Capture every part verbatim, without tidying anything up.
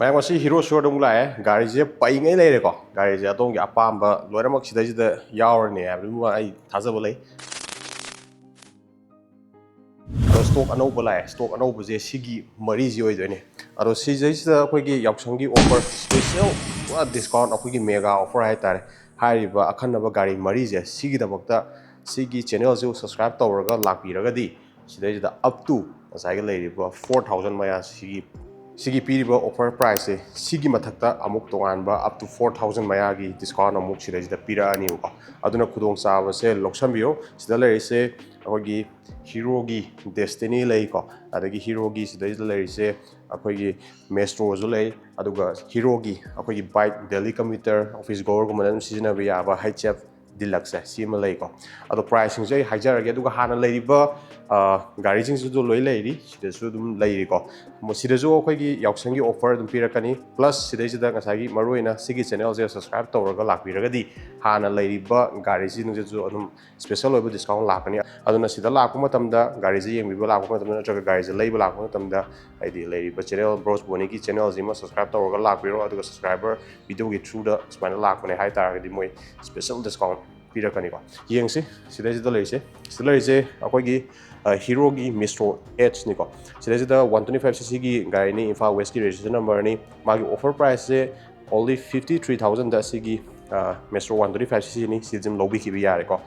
ꯃꯌꯥꯝ, ꯉꯁꯤ ꯍꯤꯔꯣ ꯁꯣꯔꯨꯝꯗ ꯑꯃꯨꯛ ꯂꯥꯛꯑꯦ꯫ ꯒꯥꯔꯤꯁꯦ ꯄꯩꯉꯩ ꯂꯩꯔꯦꯀꯣ꯫ ꯒꯥꯔꯤꯁꯦ ꯑꯗꯣꯝꯒꯤ ꯑꯄꯥꯝꯕ ꯂꯣꯏꯅꯃꯛ ꯁꯤꯗꯩꯁꯤꯗ ꯌꯥꯎꯔꯅꯤ ꯍꯥꯏꯕꯗꯨꯃ ꯑꯩ ꯊꯥꯖꯕ ꯂꯩ꯫ ꯑꯗꯣ ꯁ꯭ꯇꯣꯛ ꯑꯅꯧꯕ ꯂꯥꯛꯑꯦ꯫ ꯁ꯭ꯇꯣꯛ ꯑꯅꯧꯕꯁꯦ ꯁꯤꯒꯤ ꯃꯔꯤꯁꯤ ꯑꯣꯏꯗꯣꯏꯅꯦ꯫ ꯑꯗꯣ ꯁꯤꯁꯤꯗꯩꯁꯤꯗ ꯑꯩꯈꯣꯏꯒꯤ ꯌꯥꯎꯁꯪꯒꯤ ꯑꯣꯐꯔ, ꯁ꯭ꯄꯦꯁꯦꯜ ꯄꯨꯔꯥ ꯗꯤꯁꯀꯥꯎꯟ, ꯑꯩꯈꯣꯏꯒꯤ ꯃꯦꯒꯥ ꯑꯣꯐꯔ ꯍꯥꯏꯇꯥꯔꯦ꯫ ꯍꯥꯏꯔꯤꯕ ꯑꯈꯟꯅꯕ ꯒꯥꯔꯤ ꯃꯔꯤꯁꯦ ꯁꯤꯒꯤꯗꯃꯛꯇ ꯁꯤꯒꯤ ꯆꯦꯅꯦꯜꯁꯤ ꯁꯕꯁꯀ꯭ꯔꯥꯏꯕ ꯇꯧꯔꯒ ꯂꯥꯛꯄꯤꯔꯒꯗꯤ ꯁꯤꯗꯩꯁꯤꯗ up to ꯉꯁꯥꯏꯒꯤ ꯂꯩꯔꯤꯕ ꯐꯣꯔ ꯊꯥꯎꯖꯟ ꯃꯌꯥ ꯁꯤꯒꯤ, ꯁꯤꯒꯤ ꯄꯤꯔꯤꯕ ꯑꯣꯐꯔ ꯄ꯭ꯔꯥꯏꯁꯁꯦ ꯁꯤꯒꯤ ꯃꯊꯛꯇ ꯑꯃꯨꯛ ꯇꯣꯉꯥꯟꯕ up to ꯐꯣꯔ ꯊꯥꯎꯖꯟ ꯃꯌꯥꯒꯤ ꯗꯤꯁꯀꯥꯎꯟ ꯑꯃꯨꯛ ꯁꯤꯗꯩꯁꯤꯗ ꯄꯤꯔꯛꯑꯅꯤꯕꯀꯣ꯫ ꯑꯗꯨꯅ ꯈꯨꯗꯣꯡꯆꯥꯕꯁꯦ ꯂꯧꯁꯟꯕꯤꯌꯨ꯫ ꯁꯤꯗ ꯂꯩꯔꯤꯁꯦ ꯑꯩꯈꯣꯏꯒꯤ ꯍꯤꯔꯣꯒꯤ ꯗꯦꯁꯇꯤꯅꯤ ꯂꯩꯀꯣ, ꯑꯗꯒꯤ ꯍꯤꯔꯣꯒꯤ ꯁꯤꯗꯩꯁꯤꯗ ꯂꯩꯔꯤꯁꯦ ꯑꯩꯈꯣꯏꯒꯤ ꯃꯦꯁꯇ꯭ꯔꯣꯁꯨ ꯂꯩ, ꯑꯗꯨꯒ ꯍꯤꯔꯣꯒꯤ ꯑꯩꯈꯣꯏꯒꯤ ꯕꯥꯏꯛ, ꯗꯦꯂꯤ ꯀꯝꯃ꯭ꯌꯨꯇꯔ, ꯑꯣꯐꯤꯁ ꯒꯣꯋꯔꯒꯨꯝꯕꯗ ꯑꯗꯨꯝ ꯁꯤꯖꯤꯟꯅꯕ ꯌꯥꯕ ꯍꯩꯆ ꯑꯦꯐ ꯗꯤꯂꯛꯁꯁꯦ ꯁꯤ ꯑꯃ ꯂꯩꯀꯣ꯫ ꯑꯗꯣ ꯄ꯭ꯔꯥꯏꯁꯁꯤꯡꯁꯦ ꯑꯩ ꯍꯥꯏꯖꯔꯒꯦ, ꯑꯗꯨꯒ ꯍꯥꯟꯅ ꯂꯩꯔꯤꯕ, ꯑ, ꯒꯥꯔꯤꯁꯤꯡꯁꯤꯁꯨ ꯂꯣꯏ ꯂꯩꯔꯤ, ꯁꯤꯗꯁꯨ ꯑꯗꯨꯝ ꯂꯩꯔꯤꯀꯣ꯫ ꯃ-, ꯁꯤꯗꯁꯨ ꯑꯩꯈꯣꯏꯒꯤ ꯌꯥꯎꯁꯪꯒꯤ ꯑꯣꯐꯔ ꯑꯗꯨꯝ ꯄꯤꯔꯛꯀꯅꯤ, ꯄ꯭ꯂꯁ ꯁꯤꯗꯩꯁꯤꯗ ꯉꯁꯥꯏꯒꯤ ꯃꯔꯨꯑꯣꯏꯅ ꯁꯤꯒꯤ ꯆꯦꯅꯦꯜꯁꯦ ꯁꯕꯁꯀ꯭ꯔꯥꯏꯕ ꯇꯧꯔꯒ ꯂꯥꯛꯄꯤꯔꯒꯗꯤ ꯍꯥꯟꯅ ꯂꯩꯔꯤꯕ ꯒꯥꯔꯤꯁꯤꯡꯁꯤꯁꯨ ꯑꯗꯨꯝ ꯁ꯭ꯄꯦꯁꯦꯜ ꯑꯣꯏꯕ ꯗꯤꯁꯀꯥꯎꯟ ꯂꯥꯛꯀꯅꯤ꯫ ꯑꯗꯨꯅ ꯁꯤꯗ ꯂꯥꯛꯄ ꯃꯇꯝꯗ ꯒꯥꯔꯤꯁꯦ ꯌꯦꯡꯕꯤꯕ ꯂꯥꯛꯄ ꯃꯇꯝꯗ ꯅꯠꯇ꯭ꯔꯒ ꯒꯥꯔꯤꯁꯦ ꯂꯩꯕ ꯂꯥꯛꯄ ꯃꯇꯝꯗ ꯍꯥꯏꯗꯤ ꯂꯩꯔꯤꯕ ꯆꯦꯅꯦꯜ ꯕ꯭ꯔꯣꯁ ꯕꯣꯅꯤꯒꯤ ꯆꯦꯅꯦꯜꯁꯤꯃ ꯁꯕꯁꯀ꯭ꯔꯥꯏꯕ ꯇꯧꯔꯒ ꯂꯥꯛꯄꯤꯔꯣ, ꯑꯗꯨꯒ ꯁꯕꯁꯀ꯭ꯔꯥꯏꯕꯔ ꯚꯤꯗꯤꯑꯣꯒꯤ ꯊ꯭ꯔꯨꯗ ꯁꯨꯃꯥꯏꯅ ꯂꯥꯛꯄꯅꯦ ꯍꯥꯏ ꯇꯥꯔꯒꯗꯤ ꯃꯣꯏ ꯁ꯭ꯄꯦꯁꯦꯜ ꯗꯤꯁꯀꯥꯎꯟ ꯄꯤꯔꯛꯀꯅꯤꯀꯣ꯫ ꯌꯦꯡꯁꯤ ꯁꯤꯗꯩꯁꯤꯗ ꯂꯩꯔꯤꯁꯦ꯫ ꯁꯤꯗ ꯂꯩꯔꯤꯁꯦ ꯑꯩꯈꯣꯏꯒꯤ, ꯑ, ꯍꯤꯔꯣꯒꯤ ꯃꯦꯁꯇ꯭ꯔꯣ ꯑꯦꯠꯁꯅꯤꯀꯣ꯫ ꯁꯤꯗꯩꯁꯤꯗ ꯋꯥꯟ ꯇ꯭ꯋꯦꯟꯇꯤ ꯐꯥꯏꯚ ꯁꯤ ꯁꯤꯒꯤ ꯒꯥꯔꯤꯅꯤ, ꯏꯝꯐꯥꯜ ꯋꯦꯁꯀꯤ ꯔꯦꯖꯤꯁꯇ꯭ꯔꯦꯁꯟ ꯅꯝꯕꯔꯅꯤ꯫ ꯃꯥꯒꯤ ꯑꯣꯐꯔ ꯄ꯭ꯔꯥꯏꯁꯁꯦ only ꯐꯤꯐꯇꯤ ꯊ꯭ꯔꯤ ꯊꯥꯎꯖꯟꯗ ꯁꯤꯒꯤ, ꯑ, ꯃꯦꯁꯇ꯭ꯔꯣ ꯋꯥꯟ ꯇ꯭ꯋꯦꯟꯇꯤ ꯐꯥꯏꯚ ꯁꯤ ꯁꯤꯅꯤ꯫ ꯁꯤ ꯑꯗꯨꯝ ꯂꯧꯕꯤꯈꯤꯕ ꯌꯥꯔꯦꯀꯣ꯫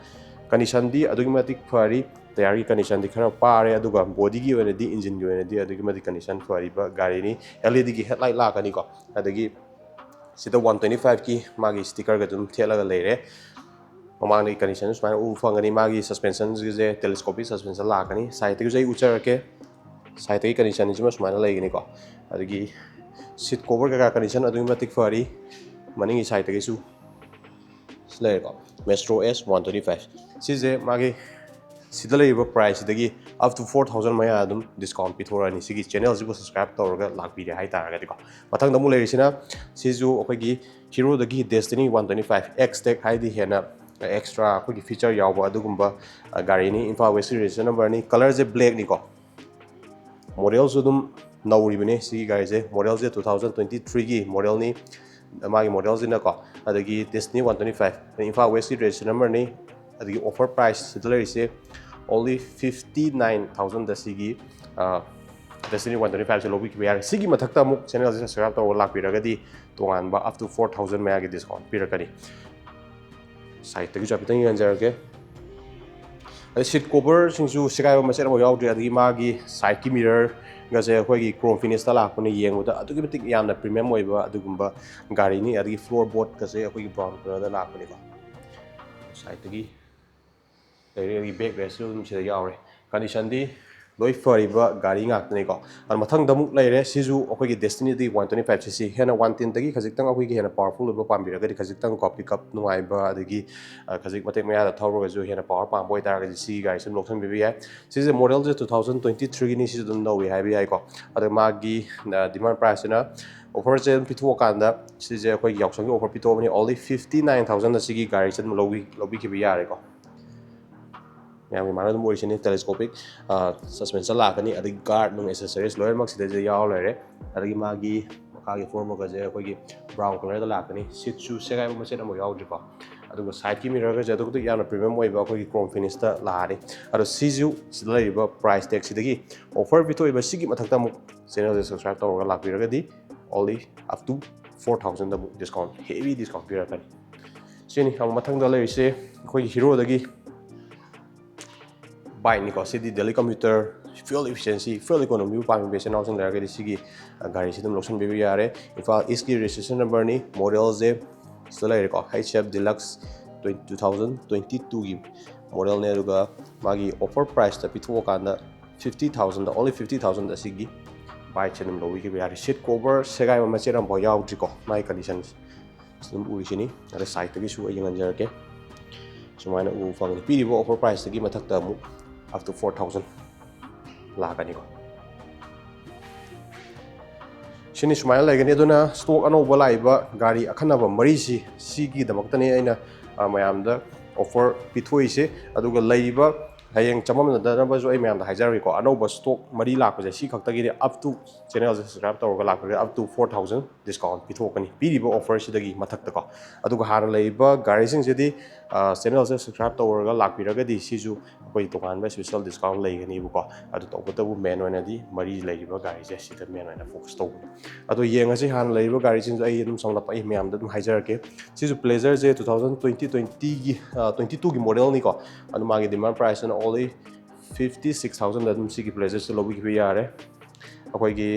ꯀꯟꯗꯤꯁꯟꯗꯤ ꯑꯗꯨꯛꯀꯤ ꯃꯇꯤꯛ ꯐꯔꯤ, ꯇꯌꯥꯔꯒꯤ ꯀꯟꯗꯤꯁꯟꯗꯤ ꯈꯔ ꯄꯥꯔꯦ, ꯑꯗꯨꯒ ꯕꯣꯗꯤꯒꯤ ꯑꯣꯏꯅꯗꯤ, ꯏꯟꯖꯤꯟꯒꯤ ꯑꯣꯏꯅꯗꯤ ꯑꯗꯨꯛꯀꯤ ꯃꯇꯤꯛ ꯀꯟꯗꯤꯁꯟ ꯐꯔꯤꯕ ꯒꯥꯔꯤꯅꯤ꯫ ꯑꯦꯜ ꯏ ꯗꯤꯒꯤ ꯍꯦꯗꯂꯥꯏꯠ ꯂꯥꯛꯀꯅꯤꯀꯣ, ꯑꯗꯒꯤ ꯁꯤꯗ ꯋꯥꯟ ꯇ꯭ꯋꯦꯟꯇꯤ ꯐꯥꯏꯚꯀꯤ ꯃꯥꯒꯤ ꯁ꯭ꯇꯤꯀꯔꯒ ꯑꯗꯨꯝ ꯊꯦꯠꯂꯒ ꯂꯩꯔꯦ꯫ ꯃꯃꯥꯡꯗꯒꯤ ꯀꯟꯗꯤꯁꯟ ꯁꯨꯃꯥꯏꯅ ꯎꯕ ꯐꯪꯒꯅꯤ꯫ ꯃꯥꯒꯤ ꯁꯁꯄꯦꯟꯁꯟꯁꯤꯁꯦ ꯇꯦꯂꯦꯁꯀꯣꯄꯤꯛ ꯁꯁꯄꯦꯟꯁꯟ ꯂꯥꯛꯀꯅꯤ꯫ ꯁꯥꯏꯠꯇꯒꯤꯁꯨ ꯑꯩ ꯎꯠꯆꯔꯛꯀꯦ꯫ ꯁꯥꯏꯠꯇꯒꯤ ꯀꯟꯗꯤꯁꯟꯁꯤꯃ ꯁꯨꯃꯥꯏꯅ ꯂꯩꯒꯅꯤꯀꯣ꯫ ꯑꯗꯒꯤ ꯁꯤꯠ ꯀꯣꯚꯔ ꯀꯩꯀꯥ ꯀꯟꯗꯤꯁꯟ ꯑꯗꯨꯛꯀꯤ ꯃꯇꯤꯛ ꯐꯔꯤ꯫ ꯃꯅꯤꯡꯒꯤ ꯁꯥꯏꯠꯇꯒꯤꯁꯨ ꯁꯤ ꯂꯩꯔꯦꯀꯣ, ꯃꯦꯁꯇ꯭ꯔꯣ ꯑꯦꯁ ꯋꯥꯟ ꯇ꯭ꯋꯦꯟꯇꯤ ꯐꯥꯏꯚ꯫ ꯁꯤꯁꯦ ꯃꯥꯒꯤ ꯁꯤꯗ ꯂꯩꯔꯤꯕ ꯄ꯭ꯔꯥꯏꯁꯁꯤꯗꯒꯤ up to ꯐꯣꯔ ꯊꯥꯎꯖꯟ ꯃꯌꯥ ꯑꯗꯨꯝ ꯗꯤꯁꯀꯥꯎꯟ ꯄꯤꯊꯣꯔꯛꯑꯅꯤ, ꯁꯤꯒꯤ ꯆꯦꯅꯦꯜꯁꯤꯕꯨ ꯁꯕꯁꯀ꯭ꯔꯥꯏꯕ ꯇꯧꯔꯒ ꯂꯥꯛꯄꯤꯔꯦ ꯍꯥꯏꯇꯥꯔꯒꯗꯤꯀꯣ꯫ ꯃꯊꯪꯗ ꯑꯃꯨꯛ ꯂꯩꯔꯤꯁꯤꯅ ꯁꯤꯁꯨ ꯑꯩꯈꯣꯏꯒꯤ ꯍꯤꯔꯣꯗꯒꯤ ꯗꯦꯁꯇꯤꯅꯤ ꯋꯥꯟ ꯇ꯭ꯋꯦꯟꯇꯤ ꯐꯥꯏꯚ ꯑꯦꯛꯁ ꯇꯦꯛ, ꯍꯥꯏꯗꯤ ꯍꯦꯟꯅ ꯑꯦꯛꯁꯇ꯭ꯔꯥ ꯑꯩꯈꯣꯏꯒꯤ ꯐꯤꯆꯔ ꯌꯥꯎꯕ ꯑꯗꯨꯒꯨꯝꯕ, ꯑ, ꯒꯥꯔꯤꯅꯤ꯫ ꯏꯝꯐꯥꯜ ꯋꯦꯁꯀꯤ ꯔꯦꯖꯤꯁꯇ꯭ꯔꯦꯁꯟ ꯅꯝꯕꯔꯅꯤ꯫ ꯀꯂꯔꯁꯦ ꯕ꯭ꯂꯦꯛꯅꯤꯀꯣ꯫ ꯃꯣꯗꯦꯜꯁꯨ ꯑꯗꯨꯝ ꯅꯧꯔꯤꯕꯅꯤ꯫ ꯁꯤꯒꯤ ꯒꯥꯔꯤꯁꯦ ꯃꯣꯗꯦꯜꯁꯦ two thousand twenty threeꯒꯤ ꯃꯣꯗꯦꯜꯅꯤ꯫ ꯃꯥꯒꯤ ꯃꯣꯗꯦꯜꯁꯤꯅꯀꯣ, ꯑꯗꯒꯤ Destiny one twenty five, Imphal ꯋꯦꯁꯀꯤ ꯔꯦꯖꯤꯁꯇ꯭ꯔꯦꯁꯟ ꯅꯝꯕꯔꯅꯤ꯫ ꯑꯗꯒꯤ ꯑꯣꯐꯔ ꯄ꯭ꯔꯥꯏꯁ ꯁꯤꯗ ꯂꯩꯔꯤꯁꯦ only fifty nine thousandꯗ ꯁꯤꯒꯤ Destiny one twenty fiveꯁꯦ ꯂꯧꯕꯤꯈꯤꯕ ꯌꯥꯔꯦ꯫ ꯁꯤꯒꯤ ꯃꯊꯛꯇ ꯑꯃꯨꯛ ꯆꯦꯅꯦꯜꯁꯦ ꯁꯕꯁꯀ꯭ꯔꯥꯏꯕ ꯇꯧꯔꯒ ꯂꯥꯛꯄꯤꯔꯒꯗꯤ ꯇꯣꯉꯥꯟꯕ up to four thousand ꯃꯌꯥꯒꯤ ꯗꯤꯁꯀꯥꯎꯟ ꯄꯤꯔꯛꯀꯅꯤ꯫ ꯁꯥꯏꯠꯇꯒꯤꯁꯨ ꯍꯥꯏꯐꯦꯠꯇꯪ ꯌꯦꯡꯍꯟꯖꯔꯒꯦ꯫ ꯑꯗꯩ ꯁꯤꯠ ꯀꯣꯚꯔꯁꯤꯡꯁꯨ ꯁꯦꯒꯥꯏꯕ ꯃꯆꯦꯠ ꯑꯃꯐꯥꯎ ꯌꯥꯎꯗ꯭ꯔꯤ꯫ ꯑꯗꯒꯤ ꯃꯥꯒꯤ ꯁꯥꯏꯠꯀꯤ ꯃꯤꯔꯔꯒꯁꯦ ꯑꯩꯈꯣꯏꯒꯤ ꯀ꯭ꯔꯣꯝ ꯐꯤꯅꯤꯁꯇ ꯂꯥꯛꯄꯅꯤ꯫ ꯌꯦꯡꯕꯗ ꯑꯗꯨꯛꯀꯤ ꯃꯇꯤꯛ ꯌꯥꯝꯅ ꯄ꯭ꯔꯤꯃꯤꯌꯝ ꯑꯣꯏꯕ ꯑꯗꯨꯒꯨꯝꯕ ꯒꯥꯔꯤꯅꯤ꯫ ꯑꯗꯒꯤ ꯐ꯭ꯂꯣꯔ ꯕꯣꯔꯗꯀꯁꯦ ꯑꯩꯈꯣꯏꯒꯤ ꯕ꯭ꯔꯥꯎꯟ ꯀꯂꯔꯗ ꯂꯥꯛꯄꯅꯤꯀꯣ꯫ ꯁꯥꯏꯠꯇꯒꯤ ꯂꯩꯔꯦ꯫ ꯑꯩꯒꯤ ꯕꯦꯛ ꯔꯦꯁꯁꯨ ꯑꯗꯨꯝ ꯁꯤꯗ ꯌꯥꯎꯔꯦ꯫ ꯀꯟꯗꯤꯁꯟꯗꯤ ꯂꯣꯏ ꯐꯔꯤꯕ ꯒꯥꯔꯤ ꯉꯥꯛꯇꯅꯤꯀꯣ꯫ ꯑꯗꯣ ꯃꯊꯪꯗ ꯑꯃꯨꯛ ꯂꯩꯔꯦ꯫ ꯁꯤꯁꯨ ꯑꯩꯈꯣꯏꯒꯤ Destinyꯗꯤ one twenty five cc, ꯍꯦꯟꯅ one tenꯗꯒꯤ ꯈꯖꯤꯛꯇꯪ ꯑꯩꯈꯣꯏꯒꯤ ꯍꯦꯟꯅ ꯄꯋꯥꯔꯐꯨꯜ ꯑꯣꯏꯕ ꯄꯥꯝꯕꯤꯔꯒꯗꯤ, ꯈꯖꯤꯛꯇꯪ ꯀꯣ ꯄꯤꯛꯑꯞ ꯅꯨꯡꯉꯥꯏꯕ, ꯑꯗꯒꯤ ꯈꯖꯤꯛ ꯃꯇꯦꯛ ꯃꯌꯥꯗ ꯊꯧꯔꯒꯁꯨ ꯍꯦꯟꯅ ꯄꯋꯥꯔ ꯄꯥꯝꯕ ꯑꯣꯏꯇꯥꯔꯒꯗꯤ ꯁꯤꯒꯤ ꯒꯥꯔꯤꯁꯤ ꯑꯗꯨꯝ ꯂꯧꯁꯤꯟꯕꯤꯕ ꯌꯥꯏ꯫ ꯁꯤꯁꯦ ꯃꯣꯗꯦꯜꯁꯦ two thousand twenty threeꯒꯤꯅꯤ꯫ ꯁꯤꯁꯨ ꯑꯗꯨꯝ ꯅꯧꯔꯤ ꯍꯥꯏꯕ ꯌꯥꯏꯀꯣ꯫ ꯑꯗꯣ ꯃꯥꯒꯤ ꯗꯤꯃꯥꯟ ꯄ꯭ꯔꯥꯏꯁꯁꯤꯅ, ꯑꯣꯐꯔꯁꯦ ꯑꯗꯨꯝ ꯄꯤꯊꯣꯛꯑꯀꯥꯟꯗ, ꯁꯤꯁꯦ ꯑꯩꯈꯣꯏꯒꯤ ꯌꯥꯎꯁꯪꯒꯤ ꯑꯣꯐꯔ ꯄꯤꯊꯣꯛꯑꯕꯅꯤ꯫ Only fifty nine thousandꯗ ꯁꯤꯒꯤ ꯒꯥꯔꯤꯁꯦ ꯑꯗꯨꯝ ꯂꯧꯕꯤ ꯂꯧꯕꯤꯈꯤꯕ ꯌꯥꯔꯦꯀꯣ꯫ ꯃꯌꯥꯝꯒꯤ ꯃꯥꯅ ꯑꯗꯨꯝ ꯑꯣꯏꯔꯤꯁꯤꯅꯤ꯫ ꯇꯦꯂꯦꯁꯀꯣꯄꯤꯛ ꯁꯁꯄꯦꯟꯁꯟ ꯂꯥꯛꯀꯅꯤ, ꯑꯗꯒꯤ ꯒꯥꯔꯗ ꯅꯨꯡ ꯑꯦꯁꯦꯁꯔꯤꯁ ꯂꯣꯏꯅꯃꯛ ꯁꯤꯗꯩꯁꯤꯗ ꯌꯥꯎꯔ ꯂꯩꯔꯦ꯫ ꯑꯗꯒꯤ ꯃꯥꯒꯤ ꯃꯈꯥꯒꯤ ꯐ꯭ꯂꯣꯔ ꯕꯣꯔꯗꯀꯁꯦ ꯑꯩꯈꯣꯏꯒꯤ ꯕ꯭ꯔꯥꯎꯟ ꯀꯂꯔꯗ ꯂꯥꯛꯀꯅꯤ꯫ ꯁꯤꯠꯁꯨ ꯁꯦꯒꯥꯏꯕ ꯃꯆꯦꯠ ꯑꯃ ꯌꯥꯎꯗ꯭ꯔꯤꯀꯣ꯫ ꯑꯗꯨꯒ ꯁꯥꯏꯠꯀꯤ ꯃꯤꯔꯔꯒꯁꯦ ꯑꯗꯨꯛꯀꯤ ꯃꯇꯤꯛ ꯌꯥꯝꯅ ꯄ꯭ꯔꯤꯃꯤꯌꯝ ꯑꯣꯏꯕ ꯑꯩꯈꯣꯏꯒꯤ ꯀ꯭ꯔꯣꯝ ꯐꯤꯅꯤꯁꯇ ꯂꯥꯛꯑꯅꯤ꯫ ꯑꯗꯣ ꯁꯤꯁꯨ ꯁꯤꯗ ꯂꯩꯔꯤꯕ ꯄ꯭ꯔꯥꯏꯁ ꯇꯦꯛꯁꯤꯗꯒꯤ ꯑꯣꯐꯔ ꯄꯤꯊꯣꯛꯏꯕ ꯁꯤꯒꯤ ꯃꯊꯛꯇ ꯑꯃꯨꯛ ꯆꯦꯅꯦꯜꯁꯦ ꯁꯕꯁꯀ꯭ꯔꯥꯏꯕ ꯇꯧꯔꯒ ꯂꯥꯛꯄꯤꯔꯒꯗꯤ only up to four thousandꯗ ꯑꯃꯨꯛ ꯗꯤꯁꯀꯥꯎꯟ, ꯍꯦꯚꯤ ꯗꯤꯁꯀꯥꯎꯟ ꯄꯤꯔꯛꯀꯅꯤ꯫ ꯁꯤꯅꯤ꯫ ꯑꯃꯨꯛ ꯃꯊꯪꯗ ꯂꯩꯔꯤꯁꯦ ꯑꯩꯈꯣꯏꯒꯤ ꯍꯤꯔꯣꯗꯒꯤ ꯕꯥꯏꯛꯅꯤꯀꯣ꯫ ꯁꯤꯗꯤ ꯗꯦꯂꯤ ꯀꯝꯃ꯭ꯌꯨꯇꯔ, ꯐ꯭ꯌꯨꯑꯦꯜ ꯏꯐꯤꯁꯤꯌꯦꯟꯁꯤ, ꯐ꯭ꯌꯨꯑꯦꯜ ꯏꯀꯣꯅꯣꯃꯤꯕꯨ ꯄꯥꯝꯃꯤꯕ ꯏꯆꯤꯟ ꯏꯅꯥꯎꯁꯤꯡ ꯂꯩꯔꯒꯗꯤ ꯁꯤꯒꯤ ꯒꯥꯔꯤꯁꯤ ꯑꯗꯨꯝ ꯂꯧꯁꯤꯟꯕꯤꯕ ꯌꯥꯔꯦ꯫ ꯏꯝꯐꯥꯜ ꯏꯁꯀꯤ ꯔꯦꯖꯤꯁꯇ꯭ꯔꯦꯁꯟ ꯅꯝꯕꯔꯅꯤ꯫ ꯃꯣꯗꯦꯜꯁꯦ ꯁꯤꯗ ꯂꯩꯔꯦꯀꯣ, H F Deluxe twenty two thousand twenty twoꯒꯤ ꯃꯣꯗꯦꯜꯅꯦ꯫ ꯑꯗꯨꯒ ꯃꯥꯒꯤ ꯑꯣꯐꯔ ꯄ꯭ꯔꯥꯏꯁꯇ ꯄꯤꯊꯣꯛꯑꯀꯥꯟꯗ fifty thousandꯗ, only fifty thousandꯗ ꯑꯁꯤꯒꯤ ꯕꯥꯏꯛꯁꯦ ꯑꯗꯨꯝ ꯂꯧꯕꯤꯈꯤꯕ ꯌꯥꯔꯦ꯫ ꯁꯤꯠ ꯀꯣꯚꯔ ꯁꯦꯒꯥꯏꯕ ꯃꯆꯦꯠ ꯑꯃꯐꯥꯎ ꯌꯥꯎꯗ꯭ꯔꯤꯀꯣ ꯃꯥꯒꯤ ꯀꯟꯗꯤꯁꯟꯁꯦ꯫ ꯑꯗꯨꯝ ꯎꯔꯤꯁꯤꯅꯤ꯫ ꯑꯗ ꯁꯥꯏꯠꯇꯒꯤꯁꯨ ꯑꯩ ꯌꯦꯡꯍꯟꯖꯔꯛꯀꯦ꯫ ꯁꯨꯃꯥꯏꯅ ꯎꯕ ꯐꯪꯒꯅꯤ꯫ ꯄꯤꯔꯤꯕ ꯑꯣꯐꯔ ꯄ꯭ꯔꯥꯏꯁꯇꯒꯤ ꯃꯊꯛꯇ ꯑꯃꯨꯛ up to four thousand ꯂꯥꯛꯀꯅꯤꯀꯣ꯫ ꯁꯤꯅꯤ ꯁꯨꯃꯥꯏꯅ ꯂꯩꯒꯅꯤ꯫ ꯑꯗꯨꯅ ꯁ꯭ꯇꯣꯛ ꯑꯅꯧꯕ ꯂꯥꯛꯏꯕ ꯒꯥꯔꯤ ꯑꯈꯟꯅꯕ ꯃꯔꯤꯁꯤ, ꯁꯤꯒꯤꯗꯃꯛꯇꯅꯤ ꯑꯩꯅ, ꯑ, ꯃꯌꯥꯝꯗ ꯑꯣꯐꯔ ꯄꯤꯊꯣꯛꯏꯁꯦ꯫ ꯑꯗꯨꯒ ꯂꯩꯔꯤꯕ ꯍꯌꯦꯡ ꯆꯃꯝꯅꯗꯅꯕꯁꯨ ꯑꯩ ꯃꯌꯥꯝꯗ ꯍꯥꯏꯖꯔꯒꯦꯀꯣ, ꯑꯅꯧꯕ stock ꯃꯔꯤ ꯂꯥꯛꯄꯁꯦ ꯁꯤ ꯈꯛꯇꯒꯤꯗꯤ up to channel say subscribe ꯇꯧꯔꯒ ꯂꯥꯛꯄꯤꯔꯒ up to four thousand discount ꯄꯤꯊꯣꯛꯀꯅꯤ, ꯄꯤꯔꯤꯕ offer ꯁꯤꯗꯒꯤ ꯃꯊꯛꯇꯀꯣ꯫ ꯑꯗꯨꯒ ꯍꯥꯟꯅ ꯂꯩꯔꯤꯕ ꯒꯥꯔꯤꯁꯤꯡꯁꯤꯗꯤ channel ꯁꯦ subscribe ꯇꯧꯔꯒ ꯂꯥꯛꯄꯤꯔꯒꯗꯤ ꯁꯤꯁꯨ ꯑꯩꯈꯣꯏ ꯇꯣꯉꯥꯟꯕ special discount ꯂꯩꯒꯅꯤꯕꯀꯣ꯫ ꯑꯗꯨ ꯇꯧꯕꯇꯕꯨ main ꯑꯣꯏꯅꯗꯤ ꯃꯔꯤ ꯂꯩꯔꯤꯕ ꯒꯥꯔꯤꯁꯦ ꯁꯤꯗ main ꯑꯣꯏꯅ focus ꯇꯧꯕꯅꯤ꯫ ꯑꯗꯣ ꯌꯦꯡꯉꯁꯤ, ꯍꯥꯟꯅ ꯂꯩꯔꯤꯕ ꯒꯥꯔꯤꯁꯤꯡꯁꯨ ꯑꯩ ꯑꯗꯨꯝ ꯁꯝꯂꯞꯄ ꯑꯩ ꯃꯌꯥꯝꯗ ꯑꯗꯨꯝ ꯍꯥꯏꯖꯔꯛꯀꯦ꯫ ꯁꯤꯁꯨ Pleasure ꯁꯦ two thousand twenty twenty ꯒꯤ twenty two ꯒꯤ model ꯅꯤꯀꯣ꯫ ꯑꯗꯨ ꯃꯥꯒꯤ demand price ꯅ only fifty six thousand ꯑꯗꯨꯝ ꯁꯤꯒꯤ Pleasure ꯁꯦ ꯂꯧꯕꯤꯈꯤꯕ ꯌꯥꯔꯦ꯫ ꯑꯩꯈꯣꯏꯒꯤ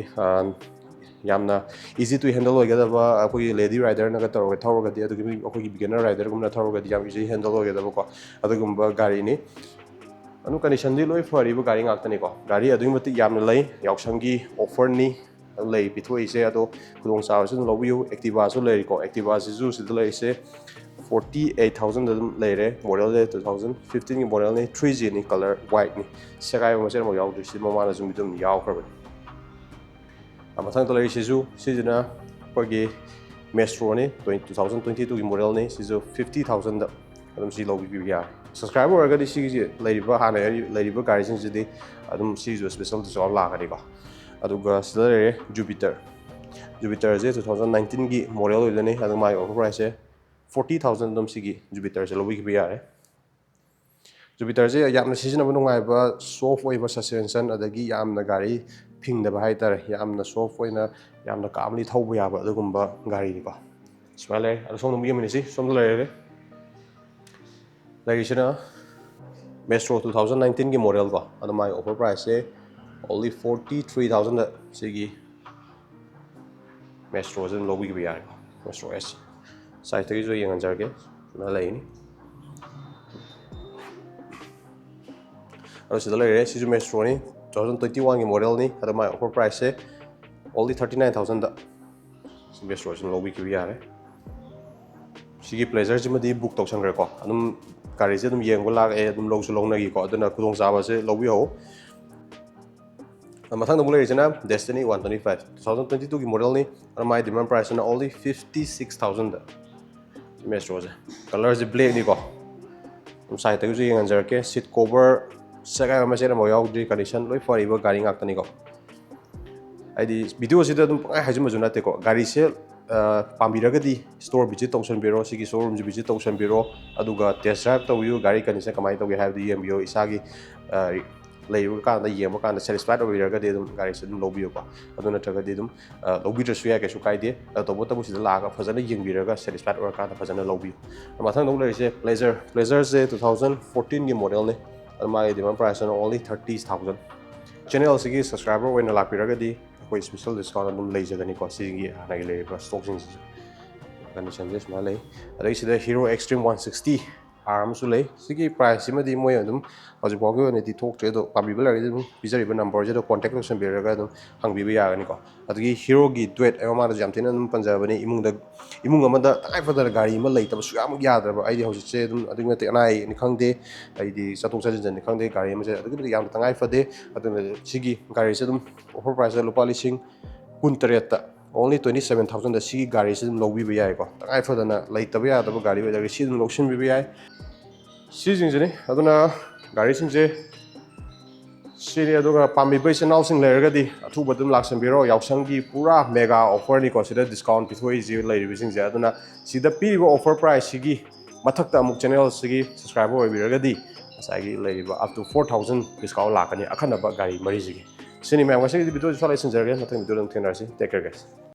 ꯌꯥꯝꯅ easy to handle ꯑꯣꯏꯒꯗꯕ, ꯑꯩꯈꯣꯏꯒꯤ lady rider ꯅꯒ ꯇꯧꯔꯒ ꯊꯧꯔꯒꯗꯤ, ꯑꯗꯨꯒꯤ ꯑꯩꯈꯣꯏꯒꯤ beginner rider ꯒꯨꯝꯅ ꯊꯧꯔꯒꯗꯤ ꯌꯥꯝ easy handle ꯑꯣꯏꯒꯗꯕꯀꯣ, ꯑꯗꯨꯒꯨꯝꯕ ꯒꯥꯔꯤꯅꯤ꯫ ꯑꯗꯨꯝ condition ꯗꯤ ꯂꯣꯏ ꯐꯔꯤꯕ ꯒꯥꯔꯤ ꯉꯥꯛꯇꯅꯤꯀꯣ꯫ ꯒꯥꯔꯤ ꯑꯗꯨꯛꯀꯤ ꯃꯇꯤꯛ ꯌꯥꯝꯅ ꯂꯩ꯫ ꯌꯥꯎꯁꯪꯒꯤ offer ꯅꯤ ꯂꯩ ꯄꯤꯊꯣꯛꯏꯁꯦ꯫ ꯑꯗꯣ ꯈꯨꯗꯣꯡꯆꯥꯕꯁꯨ ꯑꯗꯨꯝ ꯂꯧꯕꯤꯌꯨ꯫ Activa ꯁꯨ ꯂꯩꯔꯤꯀꯣ꯫ Activa ꯁꯤꯁꯨ ꯁꯤꯗ ꯂꯩꯔꯤꯁꯦ forty eight thousand ꯑꯗꯨꯝ ꯂꯩꯔꯦ꯫ Model ꯁꯦ two thousand fifteen ꯒꯤ model ꯅꯤ, three G ꯅꯤ, color white ꯅꯤ꯫ ꯁꯦꯒꯥꯏꯕ ꯃꯆꯦꯠ ꯑꯃꯐꯥꯎ ꯌꯥꯎꯗ꯭ꯔꯤ꯫ ꯁꯤ ꯃꯃꯥꯡꯗꯁꯨ ꯑꯗꯨꯝ ꯌꯥꯎꯈ꯭ꯔꯕꯅꯤ꯫ ꯃꯊꯪꯗ ꯂꯩꯔꯤꯁꯤꯁꯨ, ꯁꯤꯁꯤꯅ ꯑꯩꯈꯣꯏꯒꯤ Metro ꯅꯤ, two thousand twenty two ꯒꯤ model ꯅꯤ꯫ ꯁꯤꯁꯨ fifty thousand ꯑꯗꯨꯝ ꯁꯤ ꯂꯧꯕꯤꯕ ꯌꯥꯔꯦ꯫ Subscriber ꯑꯣꯏꯔꯒꯗꯤ ꯁꯤꯒꯤꯁꯤ ꯂꯩꯔꯤꯕ, ꯍꯥꯟꯅ ꯂꯩꯔꯤꯕ ꯒꯥꯔꯤꯁꯤꯡꯁꯤꯗꯤ ꯑꯗꯨꯝ ꯁꯤꯁꯨ special discount ꯂꯥꯛꯀꯅꯤꯀꯣ꯫ ꯑꯗꯨꯒ ꯁꯤꯗ ꯂꯩꯔꯦ Jupiter꯫ Jupiter ꯁꯦ two thousand nineteen ꯒꯤ model ꯑꯣꯏꯗꯣꯏꯅꯤ꯫ ꯑꯗꯨ ꯃꯥꯒꯤ offer price ꯁꯦ forty thousand ꯑꯗꯨꯝ ꯁꯤꯒꯤ Jupiter ꯁꯦ ꯂꯧꯕꯤꯈꯤꯕ ꯌꯥꯔꯦ꯫ Jupiter ꯁꯦ ꯌꯥꯝꯅ ꯁꯤꯖꯤꯟꯅꯕ ꯅꯨꯡꯉꯥꯏꯕ, soft ꯑꯣꯏꯕ suspension, ꯑꯗꯒꯤ ꯌꯥꯝꯅ ꯒꯥꯔꯤ ꯐꯤꯡꯗꯕ ꯍꯥꯏꯇꯥꯔꯦ, ꯌꯥꯝꯅ soft ꯑꯣꯏꯅ ꯌꯥꯝꯅ calmly ꯊꯧꯕ ꯌꯥꯕ ꯑꯗꯨꯒꯨꯝꯕ ꯒꯥꯔꯤꯅꯤꯀꯣ꯫ ꯁꯨꯃꯥꯏꯅ ꯂꯩꯔꯦ꯫ ꯑꯗꯣ ꯁꯣꯝꯗ ꯑꯃꯨꯛ ꯌꯦꯡꯃꯤꯟꯅꯁꯤ꯫ ꯁꯣꯝꯗ ꯂꯩꯔꯦ꯫ ꯂꯩꯔꯤꯁꯤꯅ Metro two thousand nineteen ꯒꯤ model ꯀꯣ꯫ ꯑꯗꯣ ꯃꯥꯒꯤ offer price ꯁꯦ only forty three thousand ꯁꯤꯒꯤ Metro ꯁꯦ ꯑꯗꯨꯝ ꯂꯧꯕꯤꯕ ꯌꯥꯔꯦꯀꯣ꯫ Metro S꯫ Side ꯇꯒꯤꯁꯨ ꯌꯦꯡꯍꯟꯖꯔꯒꯦ꯫ ꯁꯨꯃꯥꯏꯅ ꯂꯩꯅꯤ꯫ ꯑꯗꯣ ꯁꯤꯗ ꯂꯩꯔꯦ꯫ ꯁꯤꯁꯨ Metro ꯅꯤ, two thousand twenty one ꯒꯤ model ꯅꯤ꯫ ꯑꯗꯣ ꯃꯥꯒꯤ offer price ꯁꯦ only thirty nine thousand ꯁꯤ Metro ꯁꯤꯃ ꯂꯧꯕꯤꯈꯤꯕ ꯌꯥꯔꯦ꯫ ꯁꯤꯒꯤ Pleasure ꯁꯤꯃꯗꯤ book ꯇꯧꯁꯟꯈ꯭ꯔꯦꯀꯣ꯫ ꯑꯗꯨꯝ ꯒꯥꯔꯤꯁꯦ ꯑꯗꯨꯝ ꯌꯦꯡꯕ ꯂꯥꯛꯑꯦ, ꯑꯗꯨꯝ ꯂꯧꯁꯨ ꯂꯧꯅꯈꯤꯀꯣ꯫ ꯑꯗꯨꯅ ꯈꯨꯗꯣꯡꯆꯥꯕꯁꯦ ꯂꯧꯕꯤꯍꯧ꯫ ꯃꯊꯪꯗ ꯑꯃꯨꯛ ꯂꯩꯔꯤꯁꯤꯅ Destiny one twenty five, two thousand twenty two ꯒꯤ model ꯅꯤ꯫ ꯑꯗꯨ ꯃꯥꯒꯤ demand price ꯁꯤꯅ only fifty six thousand꯫ Metro ꯁꯦ, color ꯁꯦ black ꯅꯤꯀꯣ꯫ ꯑꯗꯨꯝ ꯁꯥꯏꯠꯇꯒꯤꯁꯨ ꯌꯦꯡꯍꯟꯖꯔꯛꯀꯦ꯫ ꯁꯤꯠ ꯀꯣꯚꯔ ꯁꯦꯒꯥꯏꯕ ꯃꯆꯦꯠ ꯑꯃꯐꯥꯎ ꯌꯥꯎꯗ꯭ꯔꯤ, ꯀꯟꯗꯤꯁꯟ ꯂꯣꯏ ꯐꯔꯤꯕ ꯒꯥꯔꯤ ꯉꯥꯛꯇꯅꯤꯀꯣ꯫ ꯍꯥꯏꯗꯤ ꯚꯤꯗꯤꯑꯣꯁꯤꯗ ꯑꯗꯨꯝ ꯄꯪꯍꯥꯏ ꯍꯥꯏꯖꯤꯟꯕꯁꯨ ꯅꯠꯇꯦꯀꯣ, ꯒꯥꯔꯤꯁꯦ ꯑ, ꯄꯥꯝꯕꯤꯔꯒꯗꯤ ꯁ꯭ꯇꯣꯔ ꯚꯤꯖꯤꯠ ꯇꯧꯁꯟꯕꯤꯔꯣ, ꯁꯤꯒꯤ ꯁꯣꯔꯨꯝꯁꯦ ꯚꯤꯖꯤꯠ ꯇꯧꯁꯟꯕꯤꯔꯣ, ꯑꯗꯨꯒ ꯇꯦꯁ ꯗ꯭ꯔꯥꯏꯚ ꯇꯧꯕꯤꯌꯨ, ꯒꯥꯔꯤ ꯀꯟꯗꯤꯁꯟ ꯀꯃꯥꯏꯅ ꯇꯧꯒꯦ ꯍꯥꯏꯕꯗꯨ ꯌꯦꯡꯕꯤꯌꯣ꯫ ꯏꯁꯥꯒꯤ ꯑ, ꯂꯩꯕ ꯀꯥꯟꯗ, ꯌꯦꯡꯕ ꯀꯥꯟꯗ ꯁꯦꯇꯤꯁꯐꯥꯏꯠ ꯑꯣꯏꯕꯤꯔꯒꯗꯤ ꯑꯗꯨꯝ ꯒꯥꯔꯤꯁꯦ ꯑꯗꯨꯝ ꯂꯧꯕꯤꯌꯨꯀꯣ꯫ ꯑꯗꯨ ꯅꯠꯇ꯭ꯔꯒꯗꯤ ꯑꯗꯨꯝ ꯑ, ꯂꯧꯕꯤꯗ꯭ꯔꯁꯨ ꯌꯥꯏ, ꯀꯩꯁꯨ ꯀꯥꯏꯗꯦ꯫ ꯑꯗꯣ ꯇꯧꯕꯇꯕꯨ ꯁꯤꯗ ꯂꯥꯛꯑꯒ ꯐꯖꯅ ꯌꯦꯡꯕꯤꯔꯒ ꯁꯦꯇꯤꯁꯐꯥꯏꯠ ꯑꯣꯏꯔꯀꯥꯟꯗ ꯐꯖꯅ ꯂꯧꯕꯤꯌꯨ꯫ ꯃꯊꯪꯗ ꯑꯃꯨꯛ ꯂꯩꯔꯤꯁꯦ ꯄ꯭ꯂꯦꯖꯔ꯫ ꯄ꯭ꯂꯦꯖꯔꯁꯦ ꯇꯨ ꯊꯥꯎꯖꯟ ꯐꯣꯔꯇꯤꯟꯒꯤ ꯃꯣꯗꯦꯜꯅꯤ꯫ ꯑꯗꯣ ꯃꯥꯒꯤ ꯗꯤꯃꯥꯟ ꯄ꯭ꯔꯥꯏꯁꯅ only thirty thousand꯫ ꯆꯦꯅꯦꯜꯁꯤꯒꯤ ꯁꯕꯁꯀ꯭ꯔꯥꯏꯕꯔ ꯑꯣꯏꯅ ꯂꯥꯛꯄꯤꯔꯒꯗꯤ ꯑꯩꯈꯣꯏ ꯁ꯭ꯄꯦꯁꯦꯜ ꯗꯤꯁꯀꯥꯎꯟ ꯑꯗꯨꯝ ꯂꯩꯖꯒꯅꯤꯀꯣ, ꯁꯤꯒꯤ ꯍꯥꯟꯅꯒꯤ ꯂꯩꯔꯤꯕ ꯁ꯭ꯇꯣꯛꯁꯤꯡꯁꯤꯁꯨ꯫ ꯀꯟꯗꯤꯁꯟꯁꯦ ꯁꯨꯃꯥꯏꯅ ꯂꯩ꯫ ꯑꯗꯒꯤ ꯁꯤꯗ Hero Xtreme one sixty R ꯑꯃꯁꯨ ꯂꯩ꯫ ꯁꯤꯒꯤ ꯄ꯭ꯔꯥꯏꯁꯁꯤꯃꯗꯤ ꯃꯣꯏ ꯑꯗꯨꯝ ꯍꯧꯖꯤꯛ ꯐꯥꯎꯒꯤ ꯑꯣꯏꯅꯗꯤ ꯊꯣꯛꯇ꯭ꯔꯤ, ꯑꯗꯣ ꯄꯥꯝꯕꯤꯕ ꯂꯩꯔꯒꯗꯤ ꯑꯗꯨꯝ ꯄꯤꯖꯔꯤꯕ ꯅꯝꯕꯔꯁꯤꯗ ꯀꯣꯟꯇꯦꯛ ꯇꯧꯁꯟꯕꯤꯔꯒ ꯑꯗꯨꯝ ꯍꯪꯕꯤꯕ ꯌꯥꯒꯅꯤꯀꯣ꯫ ꯑꯗꯒꯤ ꯍꯤꯔꯣꯒꯤ ꯗꯨꯋꯦꯠ ꯑꯩ ꯃꯃꯥꯡꯗꯁꯨ ꯌꯥꯝ ꯊꯤꯅ ꯑꯗꯨꯝ ꯄꯟꯖꯕꯅꯤ, ꯏꯃꯨꯡꯗ, ꯏꯃꯨꯡ ꯑꯃꯗ ꯇꯉꯥꯏ ꯐꯗꯅ ꯒꯥꯔꯤ ꯑꯃ ꯂꯩꯇꯕ ꯁꯨꯛꯌꯥꯃꯛ ꯌꯥꯗ꯭ꯔꯕ, ꯍꯥꯏꯗꯤ ꯍꯧꯖꯤꯛꯁꯦ ꯑꯗꯨꯝ ꯑꯗꯨꯛꯀꯤ ꯃꯇꯤꯛ ꯑꯅꯥ ꯑꯌꯦꯛꯅꯤ ꯈꯪꯗꯦ, ꯍꯥꯏꯗꯤ ꯆꯠꯊꯣꯛ ꯆꯠꯁꯤꯟꯗꯅꯤ ꯈꯪꯗꯦ, ꯒꯥꯔꯤ ꯑꯃꯁꯦ ꯑꯗꯨꯛꯀꯤ ꯃꯇꯤꯛ ꯌꯥꯝꯅ ꯇꯉꯥꯏ ꯐꯗꯦ꯫ ꯑꯗꯨꯅ ꯁꯤꯒꯤ ꯒꯥꯔꯤꯁꯦ ꯑꯗꯨꯝ ꯑꯣꯐꯔ ꯄ꯭ꯔꯥꯏꯁꯇ ꯂꯨꯄꯥ ꯂꯤꯁꯤꯡ ꯀꯨꯟ ꯇꯔꯦꯠꯇ, only twenty seven thousandꯗ ꯁꯤꯒꯤ ꯒꯥꯔꯤꯁꯤ ꯑꯗꯨꯝ ꯂꯧꯕꯤꯕ ꯌꯥꯏꯀꯣ꯫ ꯇꯉꯥꯏ ꯐꯗꯅ ꯂꯩꯇꯕ ꯌꯥꯗꯕ ꯒꯥꯔꯤ ꯑꯣꯏꯔꯒꯗꯤ ꯁꯤ ꯑꯗꯨꯝ ꯂꯧꯁꯤꯟꯕꯤꯕ ꯌꯥꯏ꯫ ꯁꯤꯁꯤꯡꯁꯤꯅꯤ꯫ ꯑꯗꯨꯅ ꯒꯥꯔꯤꯁꯤꯡꯁꯦ ꯁꯤꯅꯤ꯫ ꯑꯗꯨꯒ ꯄꯥꯝꯕꯤꯕ ꯏꯆꯤꯟ ꯏꯅꯥꯎꯁꯤꯡ ꯂꯩꯔꯒꯗꯤ ꯑꯊꯨꯕ ꯑꯗꯨꯝ ꯂꯥꯛꯁꯟꯕꯤꯔꯣ꯫ ꯌꯥꯎꯁꯪꯒꯤ ꯄꯨꯔꯥ ꯃꯦꯒꯥ ꯑꯣꯐꯔꯅꯤꯀꯣ ꯁꯤꯗ ꯗꯤꯁꯀꯥꯎꯟ ꯄꯤꯊꯣꯛꯏꯁꯤ ꯂꯩꯔꯤꯕꯁꯤꯡꯁꯦ꯫ ꯑꯗꯨꯅ ꯁꯤꯗ ꯄꯤꯔꯤꯕ ꯑꯣꯐꯔ ꯄ꯭ꯔꯥꯏꯁꯁꯤꯒꯤ ꯃꯊꯛꯇ ꯑꯃꯨꯛ ꯆꯦꯅꯦꯜꯁꯤꯒꯤ ꯁꯕꯁꯀ꯭ꯔꯥꯏꯕꯔ ꯑꯣꯏꯕꯤꯔꯒꯗꯤ ꯉꯁꯥꯏꯒꯤ ꯂꯩꯔꯤꯕ up to four thousand discount ꯂꯥꯛꯀꯅꯤ ꯑꯈꯟꯅꯕ ꯒꯥꯔꯤ ꯃꯔꯤꯁꯤꯒꯤ꯫ ꯁꯤꯅꯤ ꯃꯌꯥꯝ, ꯉꯁꯤꯒꯤꯗꯤ ꯚꯤꯗꯤꯑꯣꯁꯤ ꯁ꯭ꯋꯥꯏꯗ ꯂꯣꯏꯁꯤꯟꯖꯔꯒꯦ꯫ ꯃꯊꯪ ꯚꯤꯗꯤꯑꯣꯗ ꯑꯃꯨꯛ ꯊꯦꯡꯅꯔꯁꯤ꯫ Take care, guys꯫